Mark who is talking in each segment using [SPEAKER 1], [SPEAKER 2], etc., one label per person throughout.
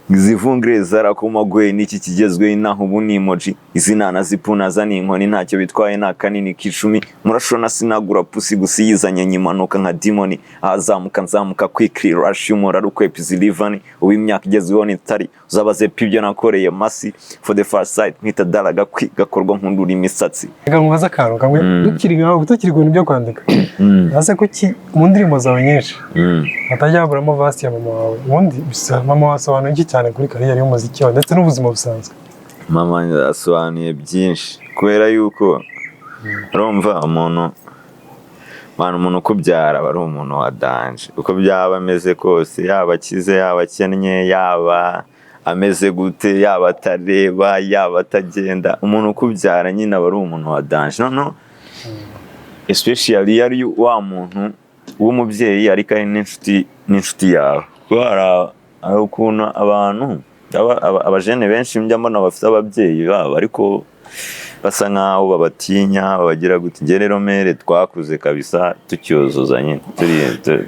[SPEAKER 1] Zivungire zarakomagwe n'iki kigezweho inaha ubu ni emoji. Izi nana zipunaza ni inkoni, ntacyo bitwaye, nta kanini k'icumi murashona. Sinagura pussy gusa iyizanye nyimanuka nka demon, ahazamuka nzamuka quickly, rush y'umura rukwepa izi livani. Ubu imyaka igezweho ni tari uzabaze pe ibyo nakoreye masi for the first sight nkita dara gakwi gakorwa nkundura imisatsi.
[SPEAKER 2] Reka nkubaze akantu kamwe tukiri ngaho, tukiri ku bintu byo kwandika. Ese kuki mu ndirimbo zawe nyinshi hatajya haburamo verse ya mama wawe? Ubundi mama wawe asobanuye iki cyane kuri carrière y'umuziki wawe ndetse n'ubuzima busanzwe?
[SPEAKER 1] Mama asobanuye byinshi kubera yuko urumva umuntu, man, umuntu ukubyara aba ari umuntu wa danger uko byaba ameze kose, yaba akize, yaba akennye, yaba ameze gute, yaba atareba, yaba atagenda, umuntu ukubyara nyine aba ari umuntu wa danger. Noneho especially iyo ari wa muntu w'umubyeyi ariko ari n'inshuti yawe, kuko hari ukuntu abantu abajene benshi njya mbona bafite ababyeyi babo ariko basa nkaho babatinya, babagira gute. Njye rero mère twakuze kabisa tucyuzuza nyine,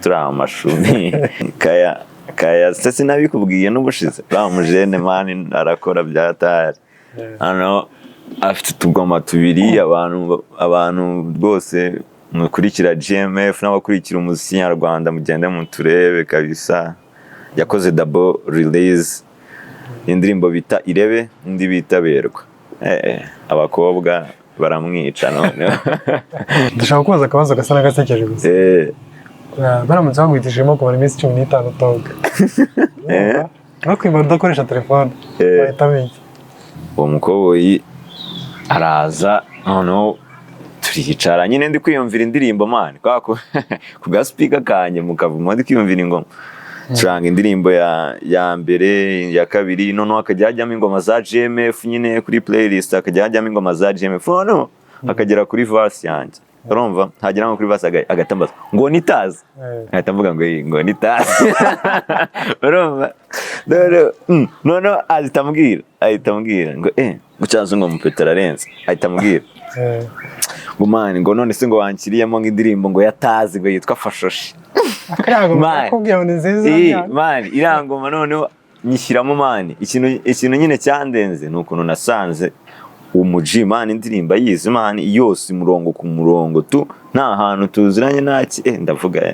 [SPEAKER 1] turi amashumi kaya kaya se. Sinabikubwiye n'ubushize, uriya mujene man arakora byatari hano, afite utugoma tubiri. Abantu rwose mukurikira GMF n'abakurikira umuziki nyarwanda, mugende muturebe kabisa. Yakoze double release, indirimbo bita Irebe, indi bita Berwa. Abakobwa baramwica noneho.
[SPEAKER 2] Ndashaka kubaza akabazo gasa n'agasekeje gusa. Baramutse baguhitishijemo kumara iminsi 15 utoga no kwimara udakoresha telefone, wahitamo iki?
[SPEAKER 1] Uwo mukoboyi araza, noneho turicara nyine, ndi kwiyumvira indirimbo, man, kwa ku gaspeaker kanjye mu kavumo, ndi kwiyumvira ingoma, curanga indirimbo ya mbere, ya kabiri, noneho hakajya hajyamo ingoma za GMF nyine kuri playlist, hakajya hajyamo ingoma za GMF, noneho akagera kuri verse yanjye. Urumva hagera nko kuri verse agahita ambaza ngo nitazi. Nkahita mvuga ngo iyi ngo nitazi. Urumva noneho noneho ahita ambwira ngo ngo cyazo ngo mupetero arenze, ahita ambwira ngo man, ngo none se ngo wanshyiriyemo nk'indirimbo ngo yatazi, ngo yitwa Fashoshi.
[SPEAKER 2] Akariya ngo
[SPEAKER 1] Man.
[SPEAKER 2] akubwira ngo ni nziza.
[SPEAKER 1] Man, irangoma noneho nyishyiramo, man. Ikintu nyine cyandenze ni ukuntu nasanze umuji, man, indirimbo ayizi, man, yose umurongo ku murongo tu, nta hantu tuziranye nta ki. Ndavuga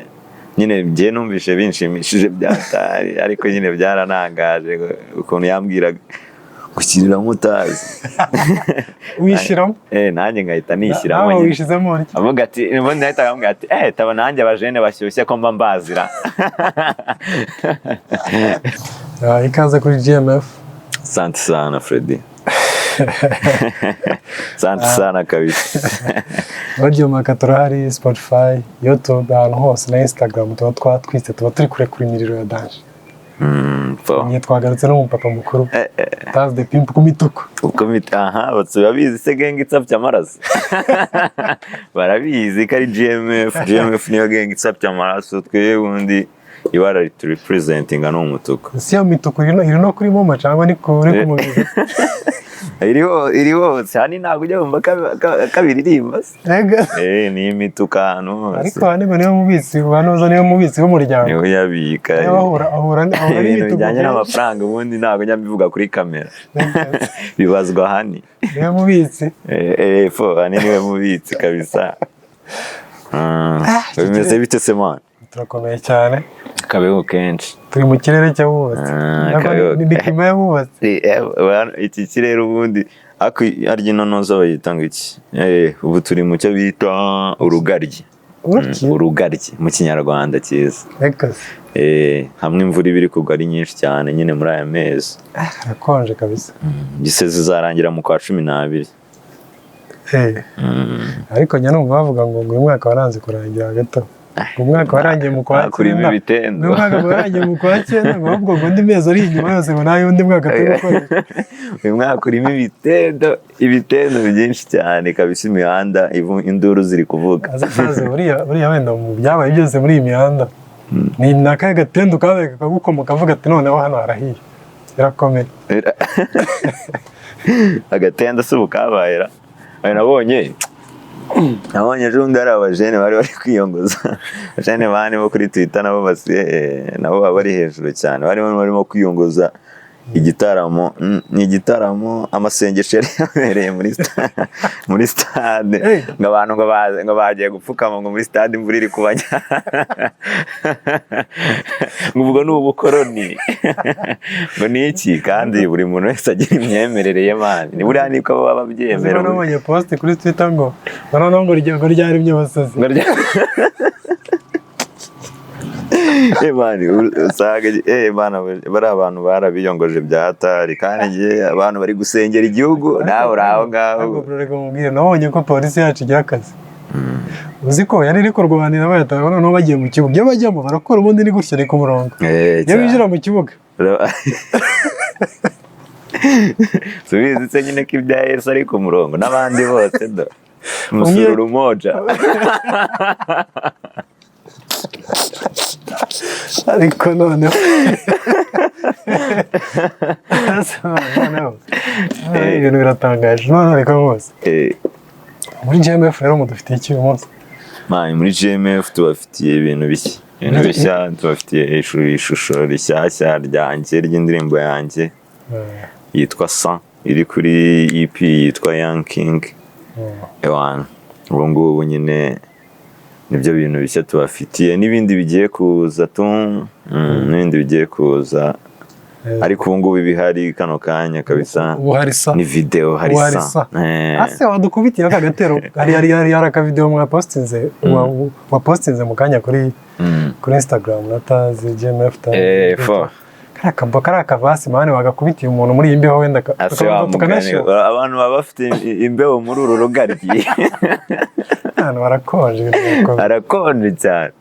[SPEAKER 1] nyine njye numvishe binshimishije byatari, ariko nyine byaranangaje ukuntu yambwiraga gushyiramo utazi.
[SPEAKER 2] Wishyiramo.
[SPEAKER 1] Nanjye ngahita nishyiramo
[SPEAKER 2] Nawe
[SPEAKER 1] nyine.
[SPEAKER 2] wishyizemo utya.
[SPEAKER 1] Avuga ati, ubundi ahita akambwira ati taba nanjye abajene bashyushye ko mba mbazira.
[SPEAKER 2] Ikaze kuri GMF.
[SPEAKER 1] Asante sana Freddy, asante sana kabisa.
[SPEAKER 2] Audiomack turahari, Spotify, YouTube, ahantu hose na Instagram tuba twatwitse, tuba turi kurekura imiriro ya danger.
[SPEAKER 1] Po.
[SPEAKER 2] Igihe twagarutse n'umupapa mukuru Taz the Pimp ku mituku.
[SPEAKER 1] Uko aha bose babizi se, gang itsapye amaraso barabizi ko ari GMF. GMF niyo gang itsapye amaraso. Twebwe ubundi ibara riturepresentinga ni umutuku.
[SPEAKER 2] Si iyo mituku iri no kuri momo cyangwa ni kuri ku mubiri?
[SPEAKER 1] Iriho, iri hose. Hani ntabwo ujya wumva kabiririmba se?
[SPEAKER 2] Ega.
[SPEAKER 1] Ni imituku ahantu hose.
[SPEAKER 2] Ariko hano ngo niyo mubitsi banoza, niyo mubitsi w'umuryango.
[SPEAKER 1] Niwe uyabika.
[SPEAKER 2] Niyo ahura
[SPEAKER 1] ibintu
[SPEAKER 2] n'imituku
[SPEAKER 1] bijyanye
[SPEAKER 2] kenshi.
[SPEAKER 1] n'amafaranga ubundi ntabwo njya mbivuga kuri kamera, bibazwa hani.
[SPEAKER 2] Niyo mubitsi.
[SPEAKER 1] Fo hani niwe mubitsi kabisa. Bimeze bite se, man?
[SPEAKER 2] Turakomeye cyane.
[SPEAKER 1] Kabeho kenshi.
[SPEAKER 2] Turi mu kirere cy'abubatsi. Nako
[SPEAKER 1] Kabeho.
[SPEAKER 2] Ni climat y'abubatsi.
[SPEAKER 1] Iki kirere ubundi ariko harya ino ntuza bayita ngo iki? Ubu turi mu cyo bita urugaryi.
[SPEAKER 2] Uruki?
[SPEAKER 1] Urugaryi mu Kinyarwanda cyiza.
[SPEAKER 2] Reka se.
[SPEAKER 1] Hamwe imvura iba iri kugwa ari nyinshi cyane nyine muri aya mezi.
[SPEAKER 2] Harakonje kabisa.
[SPEAKER 1] Gisezi izarangira mu kwa 12.
[SPEAKER 2] Ariko njya numva bavuga ngo uyu mwaka waranze kurangira hagati aho. Ngo umwaka warangiye mu kwa
[SPEAKER 1] Hakurimo
[SPEAKER 2] cyenda.
[SPEAKER 1] ibitendo.
[SPEAKER 2] Uyu mwaka warangiye mu kwa cyenda, ngo ahubwo ngo andi mezi ari inyuma yose ngo nta y'undi mwaka turi gukoresha.
[SPEAKER 1] Uyu mwaka urimo ibitendo byinshi cyane kabisa, imihanda induru ziri kuvuga.
[SPEAKER 2] Azaze buriya wenda mu byabaye byose muri iyi mihanda ni akahe gatendo kabaye kakagukoma ukavuga ati noneho hano harahiye birakomeye?
[SPEAKER 1] Agatenda si ubu kabaye ra. Ayo nabonye ejo bundi hari abajene bari kwiyongoza, abajene bane bo kuri Twitter nabo basi, nabo baba bari hejuru cyane, barimo kwiyongoza. Igitaramo, ni igitaramo, amasengesho yari yabereye muri stade, ngo abantu ngo bagiye gupfukama ngo muri stade, imvura iri kubanya, ngo ubwo ni ubukoroni, ngo ni iki. Kandi buri muntu wese agira imyemerere ye, man. Ni buriya niko baba babyemera.
[SPEAKER 2] Nabonye post kuri Twitter ngo noneho ngo ryaremye abasazi.
[SPEAKER 1] Eh man, usanga man, bari abantu barabiyongoje bya hatari. Kandi njye abantu bari gusengera igihugu, nawe uri aho ngaho.
[SPEAKER 2] Ariko bro, reka nkubwire, nabonye ko polisi yacu igira akazi. Uzi ko yari iri kurwanira bayataye, noneho bagiye mu kibuga, iyo bajyamo barakora. Ubundi ni gutya, ni ku murongo, iyo binjira mu kibuga.
[SPEAKER 1] Subizi se nyine ko ibya Yesu ari ku murongo n'abandi bose do musururu moja.
[SPEAKER 2] Ariko noneho ibintu biratangaje. Noneho reka rwose, muri GMF rero mudufitiye iki uyu munsi?
[SPEAKER 1] Man, muri GMF tubafitiye ibintu bishya, ibintu bishya tubafitiye, ishusho rishyashya ryanjye ry'indirimbo yanjye yitwa Sa, iri kuri EP yitwa Young King. Ewana, ubu ngubu nyine nibyo bintu bishya tubafitiye, n'ibindi bigiye kuza tu, n'ibindi bigiye kuza. Ariko ubu ngubu ibihari kano kanya kabisa
[SPEAKER 2] Ubu hari Sa.
[SPEAKER 1] ni video, hari
[SPEAKER 2] Ubu hari
[SPEAKER 1] Sa.
[SPEAKER 2] Sa. Ase wadukubitiye aka gatero, hari akavideo mwapostinze, wapostinze mu kanya kuri kuri Instagram natazi GMF tazi.
[SPEAKER 1] Fo.
[SPEAKER 2] Kariya kaverse, man, wagakubitiye umuntu muri iyi mbeho wenda
[SPEAKER 1] Ase
[SPEAKER 2] tukabanza
[SPEAKER 1] wa mugani,
[SPEAKER 2] tukanashyuha.
[SPEAKER 1] abantu baba bafite imbeho muri uru rugaryi.
[SPEAKER 2] Ahantu barakonje, ibintu birakomeye.
[SPEAKER 1] Harakonje cyane.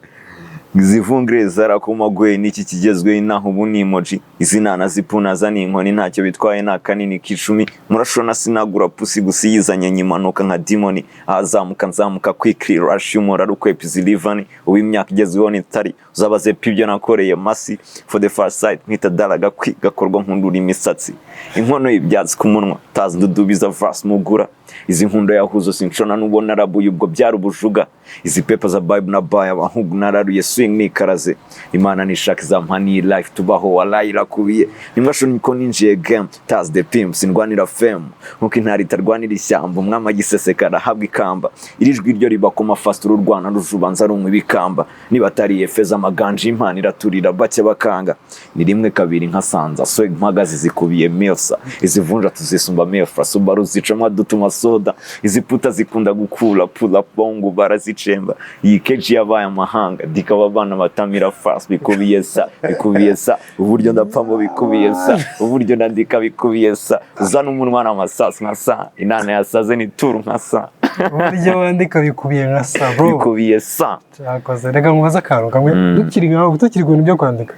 [SPEAKER 1] Zivungire zarakomagwe n'iki kigezweho inaha ubu ni emoji. Izi nana zipunaza ni inkoni, ntacyo bitwaye, ni akanini k'icumi murashona. Sinagura pussy gusa iyizanye nyimanuka nka demoni. Ahazamuka nzamuka quickly, rush y'umura rukwepa izi livani. Ubu imyaka igezweho ni tari uzabaze pe ibyo nakoreye masi for the first sight nkita dara gakwi gakorwa nkundura imisatsi, inkono y'ibyatsi ku munwa tazi ndudubiza verse mugura izi nkundo yahuzo sinshona nubona narabuye ubwo byari ubujuga. Izi pepa za bible na baye abahungu nararuye swing nikaraze. Imana nishaka izampa ni life tubaho, walayi irakubiye nimwashonye ko ninjiye game taz the pimp. Sindwanira fame nkuko intare itarwanira ishyamba. Umwami agisesekara ahabwa ikamba, iri jwi ryo ribakoma fast. Uru rwana rujubanza runywa ibikamba, niba atari efeza amaganja impano iraturira bake bakanga. Ni rimwe kabiri nka sanza swag mpagaze zikubiye milsa. Izi vunja tuzisumba milfra, subaru zicamwa dutuma soda. Izi puta zikunda gukura pula bongo barazicemba. Iyi keji yabaye amahanga dikaba abana batamira fast. Bikubiye sa, bikubiye sa, uburyo ndapfamo bikubiye sa, uburyo nandika bikubiye sa. Uzana umunwa n'amasasu nka sa, inana yasaze ni turu nka sa.
[SPEAKER 2] Uburyo wandika bikubiye nka sa, bro.
[SPEAKER 1] Bikubiye sa.
[SPEAKER 2] Cyakoze. Reka nkubaze akantu kamwe, dukiri nkaho tukiri ku bintu byo kwandika.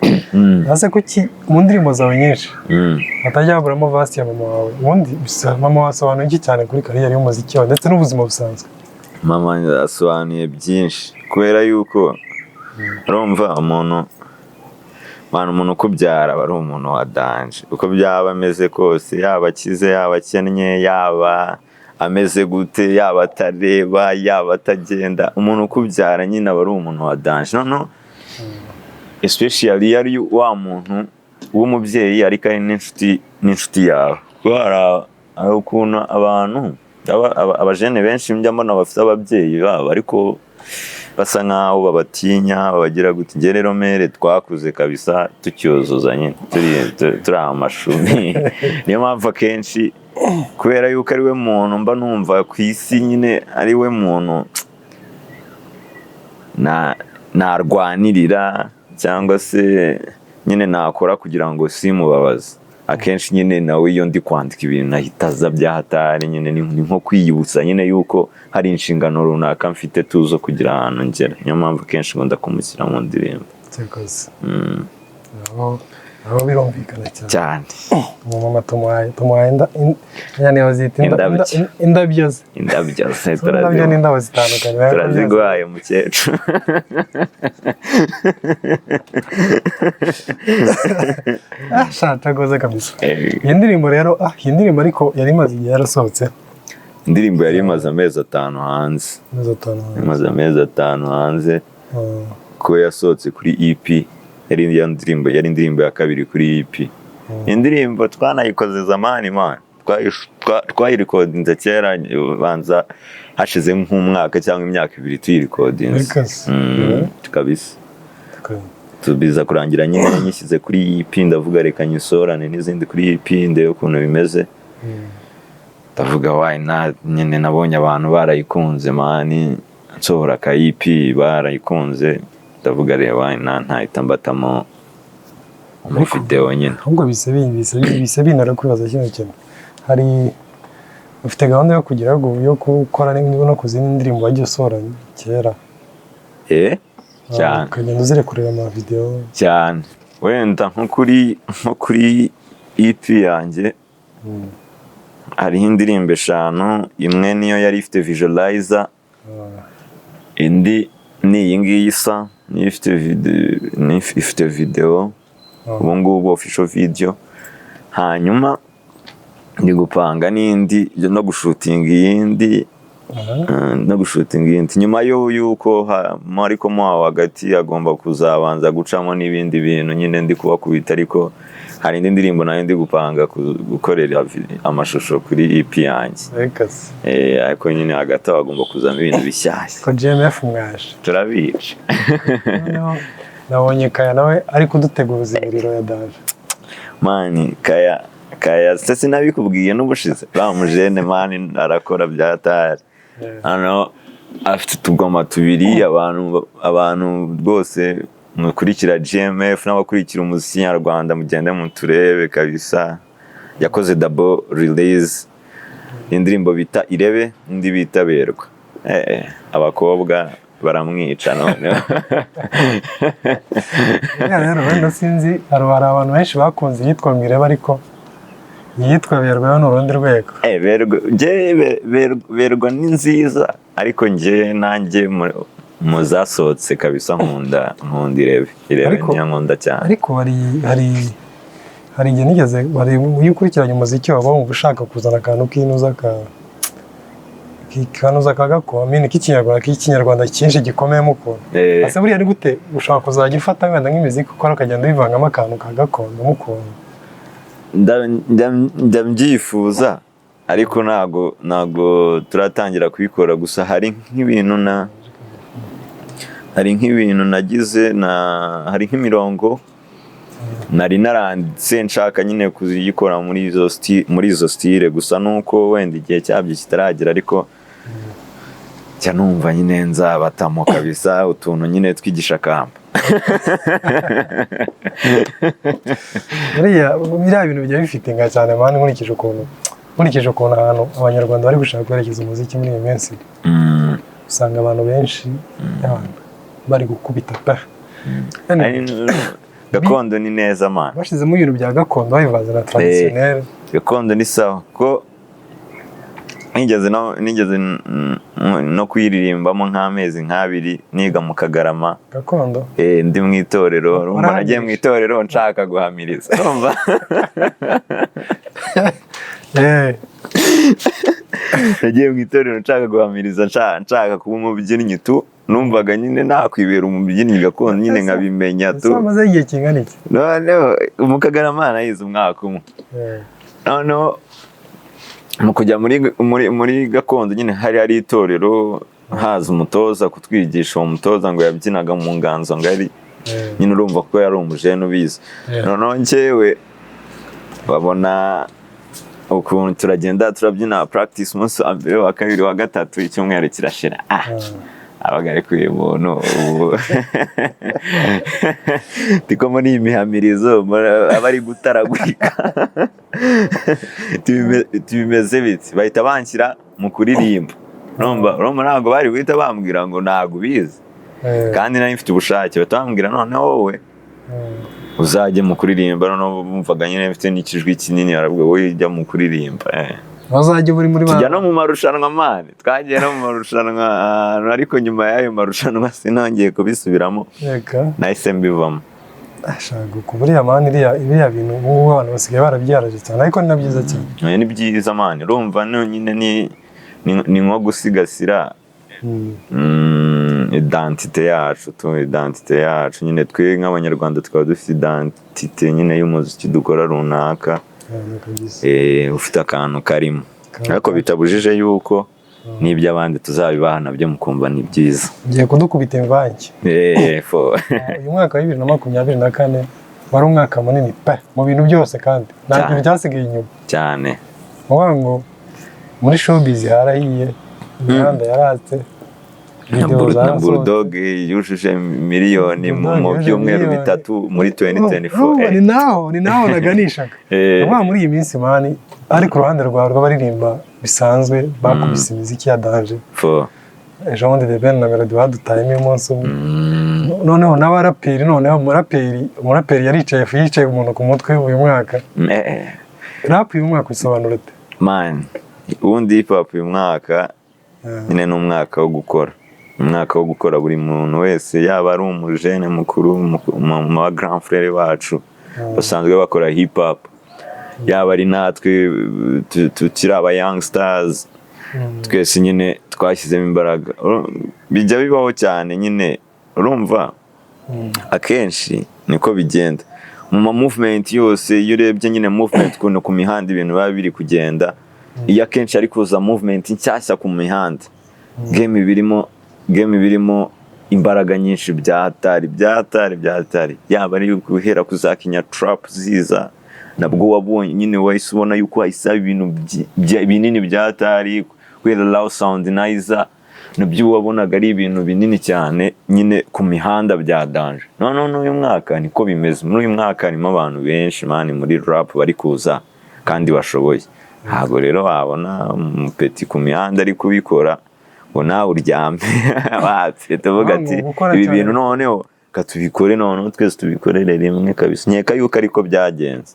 [SPEAKER 2] Ese kuki mu ndirimbo zawe nyinshi hatajya haburamo verse ya mama wawe? Ubundi mama wawe asobanuye iki cyane kuri career y'umuziki wawe ndetse n'ubuzima busanzwe?
[SPEAKER 1] Mama asobanuye byinshi, kubera yuko urumva umuntu, man, umuntu ukubyara aba ari umuntu wa danger, uko byaba ameze kose, yaba akize, yaba akennye, yaba ameze gute, yaba atareba, yaba atagenda, umuntu ukubyara nyine aba ari umuntu wa danger. Noneho especially iyo ari wa muntu w'umubyeyi ariko ari n'inshuti yawe, kuko hari ukuntu abantu abajene benshi njya mbona bafite ababyeyi babo ariko basa nkaho babatinya, babagira gute. Njye rero mère twakuze kabisa tucyuzuza nyine, turi amashumi. Niyo mpamvu akenshi, kubera yuko ari we muntu mba numva ku isi nyine ari we muntu na narwanirira cyangwa se nyine nakora kugira ngo simubabaze. Akenshi nyine nawe iyo ndi kwandika ibintu ahita aza bya hatari nyine, ni nko kwiyibutsa nyine yuko hari inshingano runaka mfite tuzo kugira ahantu ngera. Niyo mpamvu akenshi nkunda kumushyira mu ndirimbo.
[SPEAKER 2] Cyakoze. Aho birumvikana cyane.
[SPEAKER 1] Cyane.
[SPEAKER 2] Umumama tumuhaye yani bazita
[SPEAKER 1] Indabyo.
[SPEAKER 2] Indabyo ze.
[SPEAKER 1] Indabyo ze.
[SPEAKER 2] So, indabyo n'indabo zitandukanye.
[SPEAKER 1] Turaziguhaye, mukecuru.
[SPEAKER 2] Ah, sha, cyakoze kabisa. Iyi ndirimbo rero, iyi ndirimbo ariko yari imaze igihe yarasohotse.
[SPEAKER 1] Indirimbo yari imaze amezi 5 hanze.
[SPEAKER 2] Amezi 5 hanze.
[SPEAKER 1] Imaze amezi 5 hanze, kuko yasohotse kuri EP. Yari iya ndirimbo, yari indirimbo ya kabiri kuri EP. Indirimbo twanayikoze zamani, man. Twayirikodinze kera, banza hashize nk'umwaka cyangwa imyaka 2 tuyirikodinze.
[SPEAKER 2] Reka se.
[SPEAKER 1] Kabisa. Tubiza kurangira nyine nyishyize kuri EP. Ndavuga reka nyisorane n'izindi kuri EP, ndebe ukuntu bimeze. Ndavuga why not nyine, nabonye abantu barayikunze, man, nsohora aka EP barayikunze, ndavuga reba why not ntahita mbatamo amavideo nyine.
[SPEAKER 2] Ahubwo bise bintera kwibaza kino kintu: hari ufite gahunda yo kugira ngo yo gukora no ku zindi ndirimbo wagiye usohora kera?
[SPEAKER 1] Eh, cyane.
[SPEAKER 2] Ukagenda uzirekurira amavideo?
[SPEAKER 1] Cyane. Wenda nko kuri EP yanjye hariho indirimbo eshanu. Imwe niyo yari ifite visualizer, indi ni iyi ngiyi isa niyo ifite video, niyo ifite video ubu ngubu, official video. Hanyuma ndi gupanga n'indi no gushutinga iyindi. No gushutinga iyindi nyuma yo yuko ariko mo aho hagati agomba kuzabanza gucamo n'ibindi bintu nyine ndi kubakubita, ariko hari indi ndirimbo nayo ndi gupanga gukorera amashusho kuri EP yanjye.
[SPEAKER 2] Reka se.
[SPEAKER 1] Ariko nyine hagati aho hagomba kuzamo ibintu bishyashya.
[SPEAKER 2] Ko GMF mwaje.
[SPEAKER 1] Turabica.
[SPEAKER 2] Noneho nabonye Kaya nawe ari kuduteguza imiriro ya danger.
[SPEAKER 1] Man, Kaya, Kaya se sinabikubwiye n'ubushize? Uriya mujene, man, arakora byatari. Hano afite utugoma tubiri. Abantu rwose mukurikira GMF n'abakurikira umuziki nyarwanda, mugende muturebe kabisa. Yakoze double release, indirimbo bita Irebe, indi bita Berwa. Abakobwa baramwica noneho.
[SPEAKER 2] Buriya rero wenda sinzi, hari abantu benshi bakunze iyitwa ngo Irebe, ariko iyitwa Berwa yo ni urundi rwego.
[SPEAKER 1] Berwa, njye Berwa ni nziza, ariko njye nanjye mu zasohotse kabisa nkunda Irebe. Irebe niyo nkunda cyane.
[SPEAKER 2] Ariko hari igihe nigeze, hari iyo ukurikiranye umuziki waba wumva ushaka kuzana akantu k'inuza ka kanuza ka gakondo k'ikinyarwanda cyinshi gikomeyemo ukuntu. Ese buriya ni gute ushobora kuzajya ufata wenda nk'imiziki ukora ukagenda ubivangamo akantu ka gakondo mo ukuntu?
[SPEAKER 1] Ndabyifuza, ariko ntago turatangira kubikora. Gusa hari nk'ibintu nagize na hari nk'imirongo nari naranditse nshaka nyine kuziyikora muri izo style, gusa nuko wenda igihe cyabyo kitaragera, ariko njya numva nyine nzabatamo kabisa utuntu nyine tw'igishakamba.
[SPEAKER 2] Buriya bintu bijya bifite inga cyane, man. Nkurikije ukuntu ahantu Abanyarwanda bari gushaka kwerekeza umuziki muri iyi minsi, usanga abantu benshi abantu bari gukubita pe.
[SPEAKER 1] Gakondo ni neza, man.
[SPEAKER 2] Bashyizemo ibintu bya gakondo babivanze na traditionnel.
[SPEAKER 1] Gakondo ni sawa, ko nigeze no kuyiririmbamo nk'amezi nk'abiri niga mu Kagarama.
[SPEAKER 2] Gakondo?
[SPEAKER 1] Ndi mu itorero. Urumva nagiye mu itorero nshaka guhamiriza, urumva? Nagiye mu itorero nshaka guhamiriza, nshaka kuba umubyinnyi tu. Numvaga nyine nakwibera umubyinnyi gakondo nyine nkabimenya
[SPEAKER 2] Ese
[SPEAKER 1] tu.
[SPEAKER 2] wamaze igihe kingana iki?
[SPEAKER 1] Noneho mu Kagarama nahize umwaka umwe. Noneho mu kujya muri gakondo nyine hari itorero, haza umutoza kutwigisha. Uwo mutoza ngo yabyinaga mu nganzo ngari. Nyine urumva ko yari umujene ubizi. Noneho njyewe babona ukuntu turagenda turabyina, practice umunsi wa mbere, wa kabiri, wa gatatu, icyumweru kirashira. Abaga ari uyu muntu ubu ndiko muri iyi mihamirizo aba ari gutaragurika. Tubimeze biti bahita banshyira mu kuririmba. Urumva ntabwo bari guhita bambwira ngo ntabwo ubizi, kandi nari mfite ubushake. Bahita bambwira noneho wowe uzajye mu kuririmba. Noneho bumvaga nyine mfite n'ikijwi kinini, baravuga wowe jya mu kuririmba.
[SPEAKER 2] Wazajya uri muri
[SPEAKER 1] Tujya no mu marushanwa, man, twagiye no mu marushanwa ahantu, ariko nyuma y'ayo marushanwa sinongeye kubisubiramo.
[SPEAKER 2] Reka.
[SPEAKER 1] Nahise mbivamo.
[SPEAKER 2] Ashaka buriya, man, iriya bintu ubu ngubu abantu basigaye barabyaraje cyane, ariko ni na byiza cyane.
[SPEAKER 1] Oya, ni byiza, man. Urumva nyine ni nko gusigasira. Identité yacu tu, identité yacu nyine, twe nk'Abanyarwanda tukaba dufite identité nyine y'umuziki dukora runaka.
[SPEAKER 2] Cyane kabisa.
[SPEAKER 1] Ufite akantu karimo,
[SPEAKER 2] Kantu
[SPEAKER 1] ariko bitabujije yuko n'iby'abandi tuzabibaha nabyo mukumva ni byiza.
[SPEAKER 2] Ugiye kudukubita imvange.
[SPEAKER 1] Fo.
[SPEAKER 2] Uyu mwaka wa 2024 wari umwaka munini pe mu bintu byose, kandi nta
[SPEAKER 1] Cyane.
[SPEAKER 2] kintu cyasigaye inyuma.
[SPEAKER 1] Cyane.
[SPEAKER 2] Ni ngo muri showbiz harahiye, imihanda yaratse,
[SPEAKER 1] Na
[SPEAKER 2] video
[SPEAKER 1] na
[SPEAKER 2] zarasohotse.
[SPEAKER 1] Bulldog yujuje miliyoni
[SPEAKER 2] Bulldog
[SPEAKER 1] mu
[SPEAKER 2] yujuje
[SPEAKER 1] byumweru
[SPEAKER 2] miliyoni.
[SPEAKER 1] 3 muri 2024.
[SPEAKER 2] Urumva, ni naho naganishaga. Ndavuga muri iyi minsi, man, ari ku ruhande rwawe rw'abaririmba bisanzwe bakubise imiziki ya danger.
[SPEAKER 1] Fo.
[SPEAKER 2] Ejo bundi The Ben na Melody badutayemo umunsi umwe. Noneho n'abaraperi, noneho umuraperi yaricaye, yicaye umuntu ku mutwe uyu mwaka. Rap uyu mwaka usobanura ute?
[SPEAKER 1] Man, ubundi hip hop uyu mwaka nyine ni umwaka wo gukora, umwaka wo gukora. Buri muntu wese, yaba ari umujene mukuru mu ba grand frère bacu basanzwe bakora hip hop, yaba ari natwe tukiri aba young stars, twese nyine twashyizemo imbaraga. Bijya bibaho cyane nyine, urumva, akenshi niko bigenda mu ma movement yose. Iyo urebye nyine movement, ukuntu ku mihanda ibintu biba biri kugenda, iyo akenshi ari kuza movement nshyashya ku mihanda, game birimo imbaraga nyinshi bya hatari, bya hatari, bya hatari. Yaba ari guhera ku za Kinya Trap ziza, nabwo wabonye nyine, wahise ubona yuko hahise haba ibintu binini bya hatari. Kubera Low Sound nayiza, nabyo wabonaga ari ibintu binini cyane nyine ku mihanda bya danger. Noneho n'uyu mwaka niko bimeze. Muri uyu mwaka harimo abantu benshi, man, muri rap bari kuza kandi bashoboye. Ntabwo rero wabona umupeti ku mihanda ari kubikora ngo nawe uryame wapfe, tuvuga
[SPEAKER 2] Ngo
[SPEAKER 1] ati
[SPEAKER 2] gukora
[SPEAKER 1] ibi
[SPEAKER 2] cyane.
[SPEAKER 1] bintu noneho ka tubikore, noneho twese tubikorere rimwe kabisa. Nkeka yuko ariko byagenze.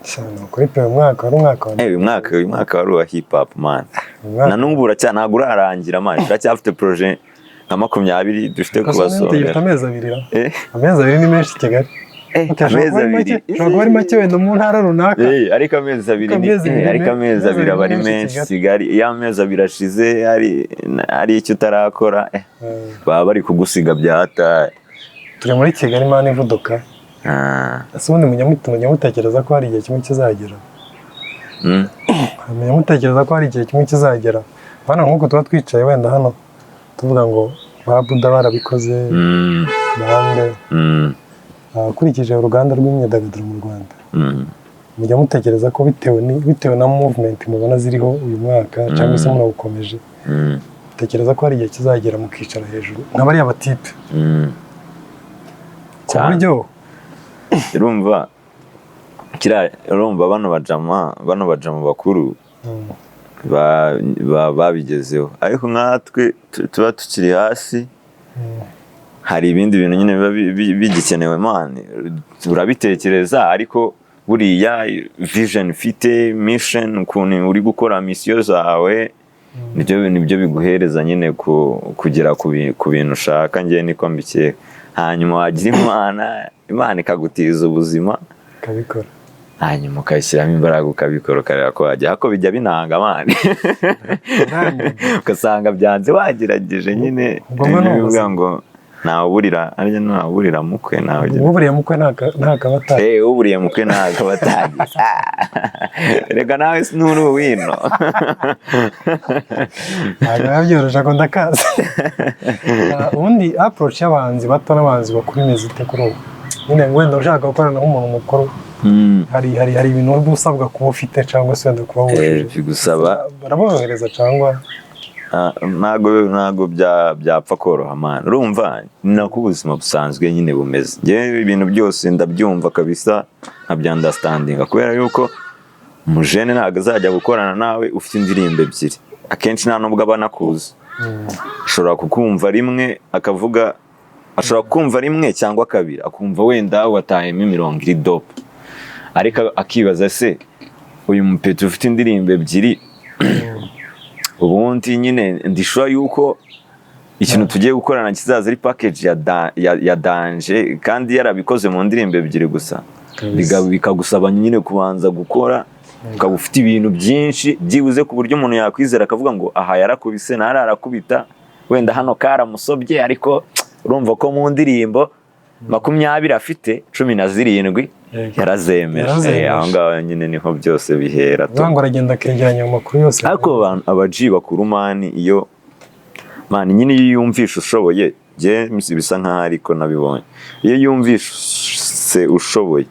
[SPEAKER 2] Cyane kuri pe, uyu mwaka wari umwaka wa
[SPEAKER 1] Uyu mwaka wari uwa hip hop, man.
[SPEAKER 2] Umwaka-
[SPEAKER 1] Na n'ubu ntabwo urarangira, man. Turacyafite projet nka 20 dufite
[SPEAKER 2] Tugifite
[SPEAKER 1] kubasohora.
[SPEAKER 2] amezi 2 ra. Amezi 2 ni menshi i Kigali. Okay, ashobora
[SPEAKER 1] Amezi
[SPEAKER 2] kuba ari make,
[SPEAKER 1] 2.
[SPEAKER 2] ashobora kuba ari make wenda mu ntara runaka.
[SPEAKER 1] Ariko amezi 2 ni
[SPEAKER 2] Amezi 2
[SPEAKER 1] ariko amezi
[SPEAKER 2] amezi
[SPEAKER 1] 2 aba ari
[SPEAKER 2] 2 ni menshi
[SPEAKER 1] menshi Kigali. Iyo amezi 2 ashize hari icyo utarakora, baba bari kugusiga bya hatari.
[SPEAKER 2] Turi muri Kigali, man, ivuduka. Ese ubundi mujya mutekereza ko hari igihe kimwe kizagera, mujya mutekereza ko hari igihe kimwe kizagera hano nk'uko tuba twicaye wenda hano tuvuga ngo ba Buda barabikoze, bande, ukurikije uruganda rw'imyidagaduro mu Rwanda, mujya mutekereza ko bitewe na movement mubona ziriho uyu mwaka cyangwa se munawukomeje, tekereza ko hari igihe kizagera mukicara hejuru nka bariya batipe, ku
[SPEAKER 1] Cyane.
[SPEAKER 2] buryo
[SPEAKER 1] Urumva kiriya, urumva bano bajama bakuru babigezeho, ariko nkatwe tuba tukiri hasi. Hari ibindi bintu nyine biba bigikenewe, man. Urabitekereza, ariko buriya vision ufite, mission, ukuntu uri gukora mission zawe, nibyo biguhereza nyine kugera ku bintu ushaka. Njye niko mbikeka. Hanyuma wagira Imana ikagutiza ubuzima,
[SPEAKER 2] ukabikora,
[SPEAKER 1] hanyuma ukabishyiramo imbaraga, ukabikora, ukareba ko wajya, ariko bijya binanga, man, ugasanga byanze wagerageje nyine.
[SPEAKER 2] Ubwo ni
[SPEAKER 1] Bivuga
[SPEAKER 2] ubuzima.
[SPEAKER 1] ngo ntawuburira, arya ntawuburira mukwe, ntawe
[SPEAKER 2] Ubwo buriya mukwe ntakaba atari
[SPEAKER 1] Uburiye mukwe ntabwo aba atagize. Reka nawe nturi uwino.
[SPEAKER 2] Ntabwo biba byoroshye, ako ndakazi. Ubundi approach y'abahanzi bato n'abahanzi bakuru imeze ite kuri ubu? Nyine wenda ushaka gukorana nk'umuntu mukuru, hari ibintu uba usabwa kuba ufite cyangwa se wenda kuba wujuje?
[SPEAKER 1] Bigusaba
[SPEAKER 2] Baraborohereza cyangwa?
[SPEAKER 1] Ntago byapfa koroha, man. Urumva ni nako ubuzima busanzwe nyine bumeze. Njyewe ibintu byose ndabyumva kabisa, nkabya understandinga, kubera yuko umujene ntabwo azajya gukorana nawe ufite indirimbo ebyiri. Akenshi nta nubwo aba anakuzi. Ashobora kukumva rimwe akavuga, ashobora kumva rimwe cyangwa kabiri, akumva wenda watayemo imirongo iri dope, ariko akibaza: se uyu mupeti ufite indirimbo ebyiri, ubundi nyine ndishura yuko ikintu tugiye gukorana kizaza ari package ya danger, kandi yarabikoze mu ndirimbo ebyiri gusa? Bikagusaba nyine kubanza gukora, ukaba ufite ibintu byinshi byibuze, ku buryo umuntu yakwizera akavuga ngo aha yarakubise, ntara arakubita. Wenda hano karamusobye, ariko urumva ko mu ndirimbo 20 afite, 17 yarazemeje.
[SPEAKER 2] Yarazemeje.
[SPEAKER 1] Aho ngaho nyine niho byose bihera tu.
[SPEAKER 2] Uvuga ngo aragenda akegeranya ayo makuru yose.
[SPEAKER 1] Ariko abantu, aba G bakuru, man, iyo, man, nyine iyo yumvisha ushoboye, njye bisa nkaho ariko nabibonye, iyo yumvishe ushoboye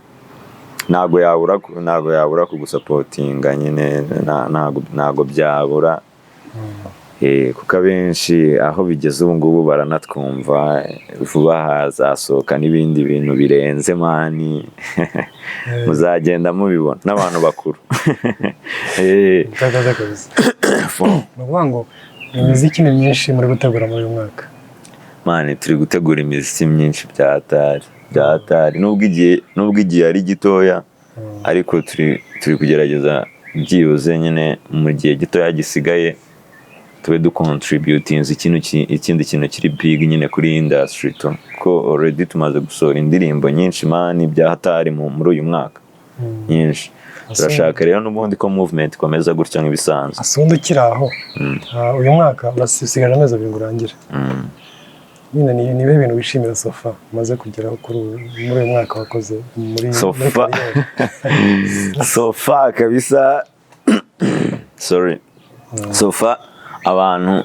[SPEAKER 1] ntabwo yabura kugusupportinga nyine, ntabwo byabura. Kuko abenshi aho bigeze ubu ngubu baranatwumva. Vuba hazasohoka n'ibindi bintu birenze, man, muzagenda mubibona n'abantu bakuru.
[SPEAKER 2] Utakaza kabisa. Ni ukuvuga ngo imiziki ni myinshi muri gutegura muri uyu mwaka?
[SPEAKER 1] Man, turi gutegura imiziki myinshi bya hatari, bya hatari, nubwo igihe ari gitoya, ariko turi kugerageza byibuze nyine mu gihe gitoya gisigaye tube ducontributinze ikindi kintu kiri big nyine kuri industry tu, ko already tumaze gusohora indirimbo nyinshi, man, bya hatari muri uyu mwaka nyinshi. Turashaka rero n'ubundi ko movement ikomeza gutya nk'ibisanzwe.
[SPEAKER 2] Ase ubundi ukiri aho, uyu mwaka urasigaje amezi 2 ngo urangire, nyine ni ibihe bintu wishimira so far umaze kugeraho muri uyu mwaka wakoze muri
[SPEAKER 1] So
[SPEAKER 2] muri
[SPEAKER 1] far.
[SPEAKER 2] Career?
[SPEAKER 1] So far kabisa, sorry, so far abantu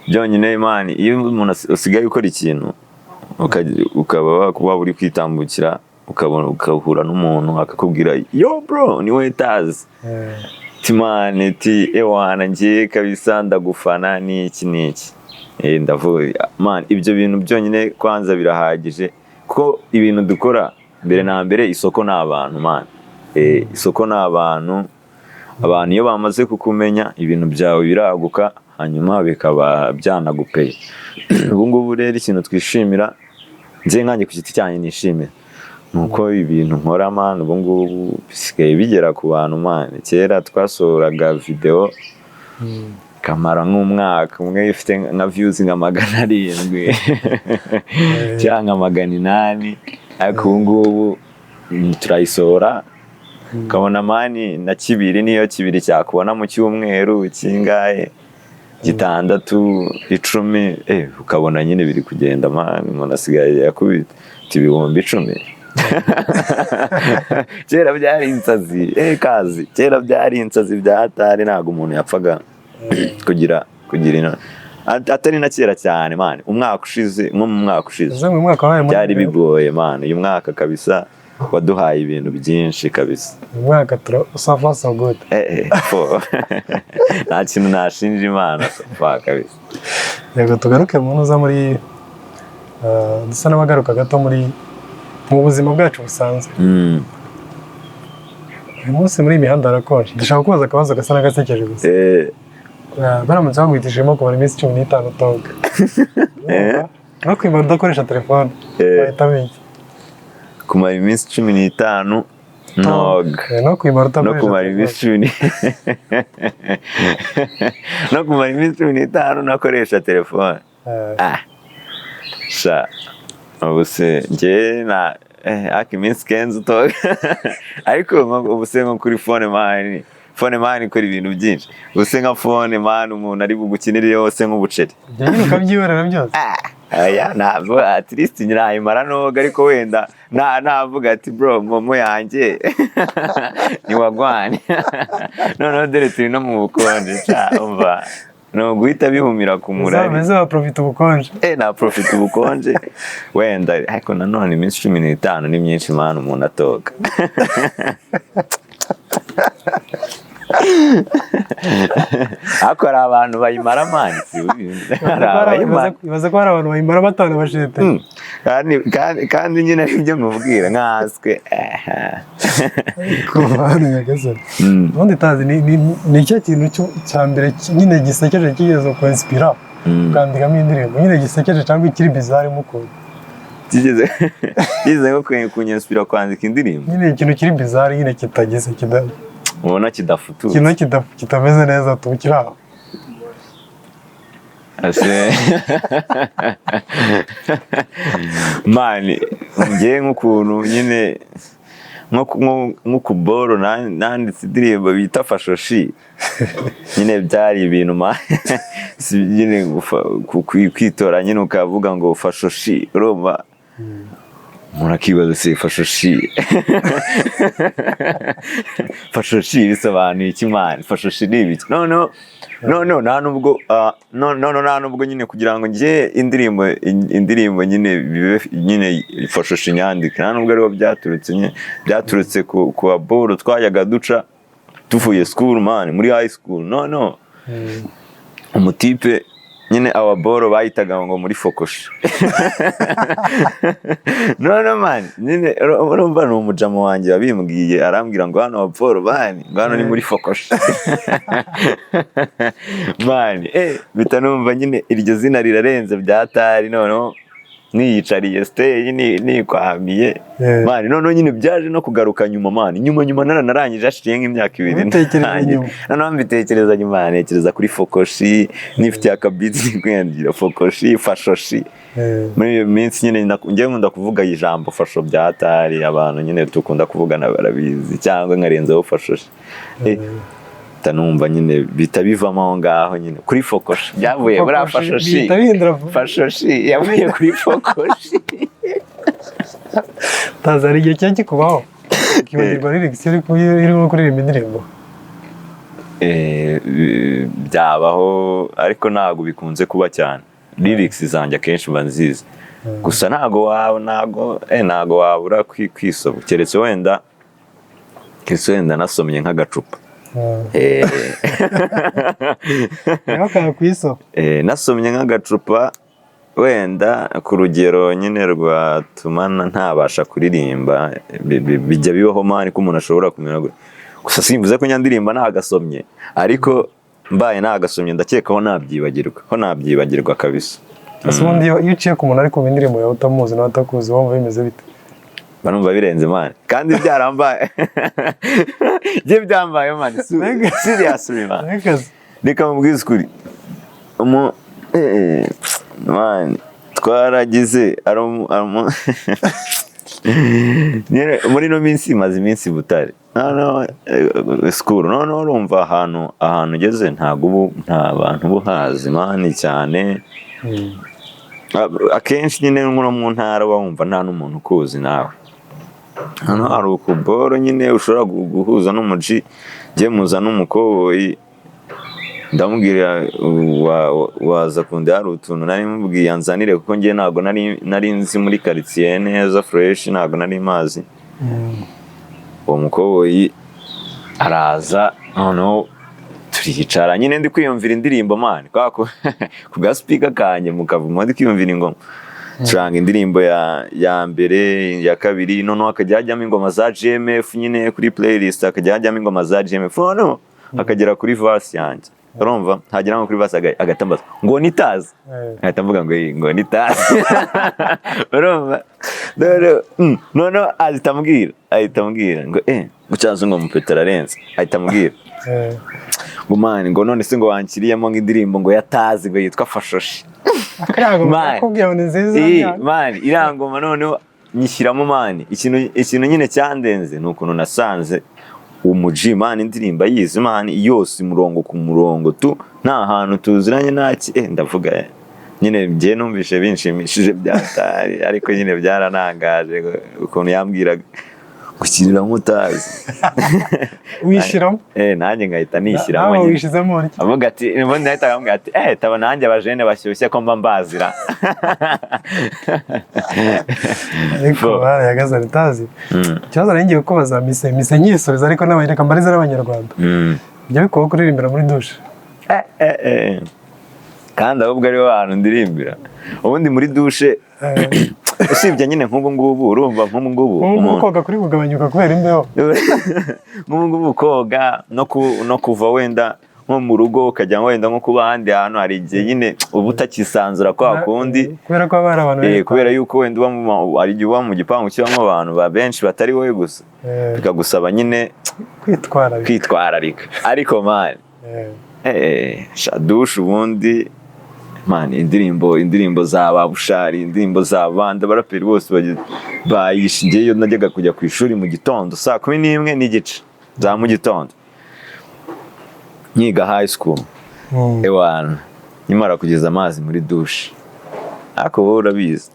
[SPEAKER 1] byonyine, man, iyo umuntu usigaye ukora ikintu ukaba waba uri kwitambukira, ukabona ukahura n'umuntu akakubwira: "Yo bro, ni we Tazi?" Ti: "Man," ti: "ewana, ngiye kabisa, ndagufana," n'iki n'iki. Ndavuga, man, ibyo bintu byonyine kwanza birahagije, kuko ibintu dukora mbere na mbere, isoko ni abantu, man. Isoko ni abantu. Abantu iyo bamaze kukumenya, ibintu byawe biraguka, hanyuma bikaba byanagupeye. Ubu ngubu rero ikintu twishimira, njye nkanjye ku giti cyanjye nishimira, ni uko ibintu nkora, man, ubu ngubu bisigaye bigera ku bantu, man. Kera twasohoraga video kamara nk'umwaka umwe ifite nka views nka 700 cyangwa 800, ariko ubu ngubu turayisohora ukabona, man, na kibiri, niyo kibiri cyakubona mu cyumweru kingahe, gitandatu, 10, ukabona nyine biri kugenda, man. Umuntu asigaye yakubita 10,000. Kera byari insazi, kazi, kera byari insazi bya hatari, ntabwo umuntu yapfaga kugira atari na kera cyane, man, umwaka ushize, nko mu mwaka ushize.
[SPEAKER 2] Bivuze ngo uyu mwaka wabaye muri
[SPEAKER 1] Byari bigoye, man. Uyu mwaka kabisa waduhaye ibintu byinshi kabisa.
[SPEAKER 2] Uyu mwaka tura so far so good.
[SPEAKER 1] Nta kintu nashinja Imana so far kabisa.
[SPEAKER 2] Yego, tugaruke mu ntuza muri dusa n'abagaruka gato mu buzima bwacu busanzwe. Uyu munsi muri iyi mihanda harakonje. Ndashaka kubaza akabazo gasa n'agasekeje gusa. Baramutse baguhitishijemo kumara iminsi 15 utoga no kwimara udakoresha telefone, wahitamo iki?
[SPEAKER 1] Kumara iminsi 15 noga?
[SPEAKER 2] No kwimara
[SPEAKER 1] No
[SPEAKER 2] udakoresha
[SPEAKER 1] kumara
[SPEAKER 2] telefone.
[SPEAKER 1] iminsi cumi no kumara iminsi 15 nakoresha telefone? Ah, sha, ubu se njye na ariko iminsi kenzi utoga, ariko ubu se nko kuri phone, man, phone, man, ikora ibintu byinshi. Ubu se nka phone, man, umuntu ari bugukinire yose nk'ubuceri?
[SPEAKER 2] Ibyo nyine ukabyihorera byose.
[SPEAKER 1] Aya ntabwo, at least nayimara noga, ariko wenda navuga ati: "Bro, momo yanjye ntiwagwane." Noneho dore turi no mu bukonje, sha, umva, ni uguhita bihumira ku murari.
[SPEAKER 2] Uzameze waprofita ubukonje.
[SPEAKER 1] Na profita ubukonje wenda, ariko nanone iminsi 15 ni myinshi, man, umuntu atoga. Ariko hari abantu bayimara, man, hari abayimara.
[SPEAKER 2] Ibaze ko hari abantu bayimara batanu bashete.
[SPEAKER 1] Kandi nyine ari byo nkubwira nkaswe.
[SPEAKER 2] Kuva hano Nyagasani. Ubundi tazi ni icyo kintu cya mbere nyine gisekeje kigeze kuinspira ukandikamo indirimbo, nyine gisekeje cyangwa ikiri bizarre mukuntu?
[SPEAKER 1] Kigeze nko kunyinspira kwandika indirimbo?
[SPEAKER 2] Nyine ikintu kiri bizarre, nyine kitagize
[SPEAKER 1] Ubona kidafututse.
[SPEAKER 2] Ikintu kitameze neza tu, kiri aho.
[SPEAKER 1] Ase man, njye nk'ukuntu nyine Nko ku boro nanditse indirimbo bita Fashoshi nyine, byari ibintu si nyine kwitora nyine ukavuga ngo Fashoshi, urumva umuntu akibaza se Fashoshi, Fashoshi bisobanuye iki man? Fashoshi ni ibiki? Noneho nta nubwo no nta nubwo nyine kugira ngo njye indirimbo nyine bibe nyine Fashoshi nyandike, nta nubwo ariho byaturutse nyine. Byaturutse ku baboro twajyaga duca tuvuye school man, muri high school. No umutipe nyine ababoro bahitaga ngo muri fokoshi. No man, nyine urumva ni umujamo wanjye wabimbwiye, arambwira ngo hano ababoro bani, ngo hano ni muri fokoshi man. Mpita numva nyine iryo zina rirarenze byatari. Noneho niyicariye stay nikwamiye man, noneho nyine byaje no kugaruka nyuma man, nyuma naranarangije, hashiye nk'imyaka 2.
[SPEAKER 2] Ubitekereza nyuma.
[SPEAKER 1] Noneho mbitekereza nyuma, ntekereza kuri fokoshi, nifitiye akabitsi kwiyangira fokoshi, fashoshi. Muri iyo minsi nyine njyewe nkunda kuvuga ijambo fasho byatari, abantu nyine dukunda kuvugana barabizi, cyangwa nkarenzaho fashoshi. Mpita numva nyine bihita bivamo aho ngaho nyine kuri fokoshi, byavuye muri
[SPEAKER 2] Fokoshi
[SPEAKER 1] fashoshi.
[SPEAKER 2] Bihita bihindura.
[SPEAKER 1] Fashoshi yavuye kuri fokoshi.
[SPEAKER 2] Taza, hari igihe kijya kikubaho ukibagirwa lyrics iyo urimo kuririmba indirimbo?
[SPEAKER 1] Byabaho ariko ntabwo bikunze kuba cyane. Lyrics zanjye akenshi mba nzizi, gusa ntabwo wabura kwisoba, keretse wenda nasomye nk'agacupa.
[SPEAKER 2] Nawe akaba ku isoko.
[SPEAKER 1] Nasomye nk'agacupa wenda ku rugero nyine rwatuma ntabasha kuririmba, bijya bibaho man, ko umuntu ashobora kumera gutya. Gusa simvuze ko nyandirimba ntagasomye, ariko mbaye ntagasomye ndakeka ho nabyibagirwa kabisa.
[SPEAKER 2] Ese ubundi iyo uciye ku muntu ari kumva indirimbo yawe utamuzi nawe atakuzi, wumva bimeze bite?
[SPEAKER 1] Mba numva birenze man, kandi byarambaye, njye byambaye man, seriously man.
[SPEAKER 2] N'akazi.
[SPEAKER 1] Reka mubwize ukuri, man, twaragize nyine muri ino minsi maze iminsi i Butare, noneho school, noneho urumva ahantu ugeze ntabwo ubu nta bantu uba uhazi man cyane. Akenshi nyine nko mu ntara uba wumva nta n'umuntu ukuzi nawe. Hano hari ukuboro nyine ushobora guhuza n'umuji, njye muza n'umukoboyi, ndamubwira waza kundi hari utuntu nari mubwiye anzanire, kuko njye ntabwo nari nzi muri karitsiye neza fresh, ntabwo nari mazi. Uwo mukoboyi araza, noneho turicara nyine, ndi kwiyumvira indirimbo man, kwa ku ga speaker kanjye mu kavumo, ndi kwiyumvira ingoma, curanga indirimbo ya mbere, ya kabiri, noneho hakajya hajyamo ingoma za GMF nyine kuri playlist, hakajya hajyamo ingoma za GMF, noneho akagera kuri verse yanjye, urumva hagera nko kuri verse agahita ambaza ngo nitazi. Nkahita mvuga ngo iyi ngo nitazi, urumva noneho ahita ambwira ngo gucyaza ngo mupeta ararenze, ahita ambwira ngo man, ngo none se ngo wanshyiriyemo nk'indirimbo ngo yatazi, ngo yitwa Fashoshi.
[SPEAKER 2] Akariya ngoma
[SPEAKER 1] Man.
[SPEAKER 2] nakubwiye ngo ni nziza.
[SPEAKER 1] Man, iriya ngoma noneho nyishyiramo man. Ikintu nyine cyandenze ni ukuntu nasanze umuji man indirimbo ayizi man yose, umurongo ku murongo tu, nta hantu tuziranye ntaki. Ndavuga nyine njye numvishe binshimishije byatari, ariko nyine byaranangaje ukuntu yambwiraga gushyirira nk'utazi.
[SPEAKER 2] Wishyiramo.
[SPEAKER 1] Nanjye ngahita nishyiramo
[SPEAKER 2] Nawe
[SPEAKER 1] nyine.
[SPEAKER 2] wishyizemo urya.
[SPEAKER 1] Avuga ati, ubundi nahita akambwira ati taba nanjye abajene bashyushye ko mba mbazira.
[SPEAKER 2] Ariko barayagaze utazi. Ikibazo nari ngiye kubaza mise nyisubiza, ariko reka mbarize n'abanyarwanda. Bijya bikubaho kuririmbira muri dushe?
[SPEAKER 1] Kandi ahubwo ariho hantu ndirimbira ubundi muri dushe, usibye nyine nk'ubu ngubu, urumva nk'ubu ngubu
[SPEAKER 2] Nk'ubu koga kuri kugabanyuka kubera imbeho.
[SPEAKER 1] Nk'ubu ngubu koga no kuva wenda nko mu rugo ukajya wenda nko kuba ahandi hantu, hari igihe nyine uba utakisanzura kwa kundi.
[SPEAKER 2] Kubera ko haba hari abantu benshi.
[SPEAKER 1] Kubera yuko wenda uba hari igihe uba mu gipangu kibamo abantu benshi batari wowe gusa, bikagusaba nyine
[SPEAKER 2] kwitwararika.
[SPEAKER 1] Kwitwararika, ariko man, sha dushe ubundi Man, indirimbo za ba Bushali, indirimbo za bandi abaraperi bose bayishe. Njyewe iyo najyaga kujya ku ishuri mu gitondo saa 11:30 za mu gitondo nkiga high school, ewana, nkimara kugeza amazi muri douche, ariko wowe urabizi,